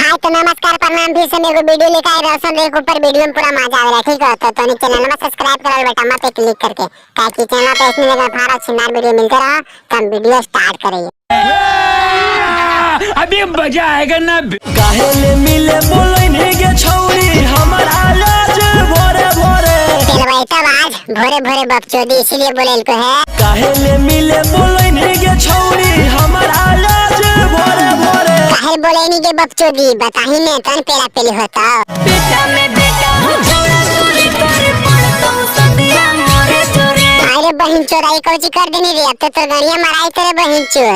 भाई तो नमस्कार प्रणाम भी से मेरे को वीडियो लेकर आए रोशन के ऊपर वीडियो में पूरा मजा आवेला ठीक हो। तो तोनी चैनल में सब्सक्राइब करो बेटा मत पे क्लिक करके, काहे कि चैनल पे इसमें लगा फारा छिनार वीडियो मिलते रहा। तो हम वीडियो स्टार्ट करिए। अभी मजा आएगा ना। काहे ले मिले बोलैनी गे छौरी हमर आवाज भोरे भोरे। पेलवाई तब आज भोरे भोरे बकचोदी इसीलिए बोले इनको है। काहे ले मिले बोलैनी गे छौरी हमर आवाज भोरे भोरे। काहे बोले नी के बकचोदी बताही ने तन पेला पेली होता। बेटा में बेटा छोड़ा चोरी करे पड़तो सदिया मोरे चोरे। अरे बहन चोराई कौची कर देनी रे, अब तो तोर गणिया मराई तेरे बहन चोर।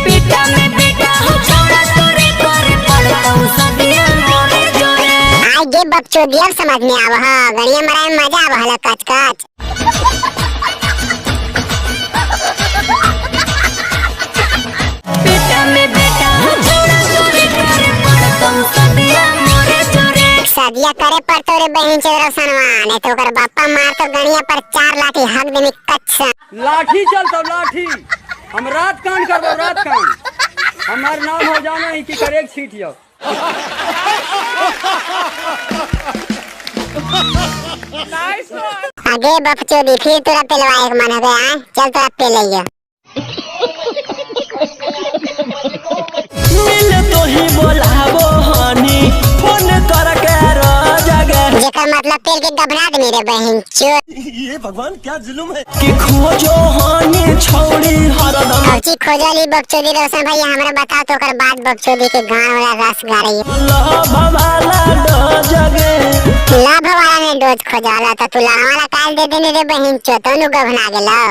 बेटा में बेटा छोड़ा चोरी करे पड़तो सदिया मोरे चोरे। आई गे बकचोदी अब समझ में आव ह, गणिया मराई में मजा आव हला कच कच। बेटा में बेटा छोड़ा चोरी करे पड़तो सदिया मोरे चोरे। सदिया करे पर तोरे बहन चोर रोशनवा, नहीं तो ओकर बापा मार तो गणिया पर 4 लाठी हक देनी कच। लाठी चलतो लाठी, हम रात कान करबो रात कान। हमार नाम हो जाना ही कि करेक छीट यो। आगे बकचोदी फिर तोरा पेलवा एक मन हो गया, चल तोरा पेलैया। मिल तो ही बोलाबो हनी फोन कर के रजगे। जेकर मतलब पेल के गबना देनी रे बहन चोर। ये भगवान क्या जुल्म है कि खोजो हनी छौरी हरदम। कौची खोजली बकचोदी रोशन भैया हमरा बताओ तो ओकर बाद बकचोदी के गान वाला रस गारई। लभ वाला डजगे। लभ वाला ने डोज खोजाला तो तू लभ वाला काल दे देनी रे बहन चोर, तो नु गबना गेलो।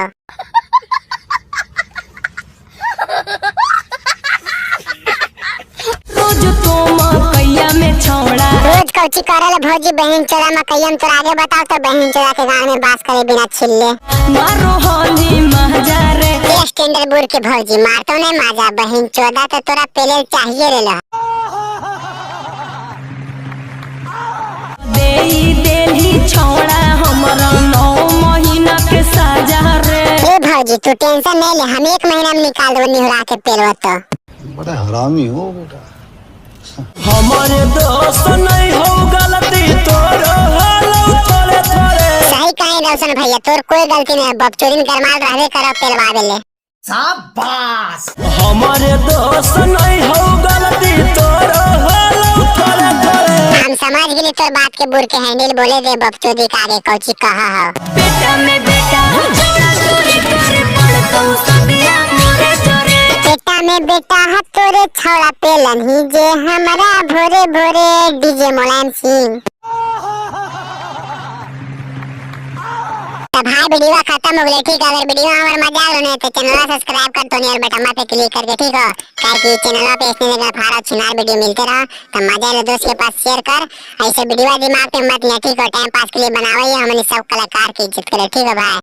रोज तो मकैया में छौड़ा रोज कौची करल भौजी बहन चोरा मकैया में तोरा आगे बताओ तो बहन चोरा के गान में बास करे बिना छिल्ले। मारो होली महजारे। ये स्टैंडर्ड बुर के भौजी मारतो नहीं माजा बहन चोदा तो तोरा पेले चाहिए रे ला। देई देली छौड़ा हमरा 9 महीना के साजा रे। ए भौजी तू टेंशन नहीं ले, हम 1 महीना में निकाल देबो निहुरा के पेलवा तो। बड़ा हरामी हो बेटा। हमारे दोस्त नहीं हो गलती तोरो हालो थोड़े थोड़े। सही कहीं रोशन भैया तोर कोई गलती नहीं, बकचोदी में गरमाल रहबे करो पेलवा देले। शाबाश। हमारे दोस्त नहीं हो गलती तोरो हालो थोड़े थोड़े। हम समझ गेली तोर बात के बुर के हैंडल बोले दे बकचोदी के आगे कौची कहा हो। बेटा में बेटा छोड़ा चोरी करे पड़तो सदिया मोरे चोरे। बेटा में बेटा ह तोरे छौड़ा पेलन ही जे हमरा भोरे भोरे डीजे मुलायम सिंह। तो भाई वीडियो खत्म हो गई ठीक है। अगर वीडियो हमार मजा आलो नहीं तो चैनल सब्सक्राइब कर तो और बटन पे क्लिक करके ठीक हो, काहे कि चैनल पे इसने लगा फारा छिनार वीडियो मिलते रहा। तो मजा आलो दोस्त के पास शेयर कर, ऐसे वीडियो दिमाग पे मत ले ठीक हो, टाइम पास के लिए बनावे हमने सब कलाकार की इज्जत करे ठीक है भाई।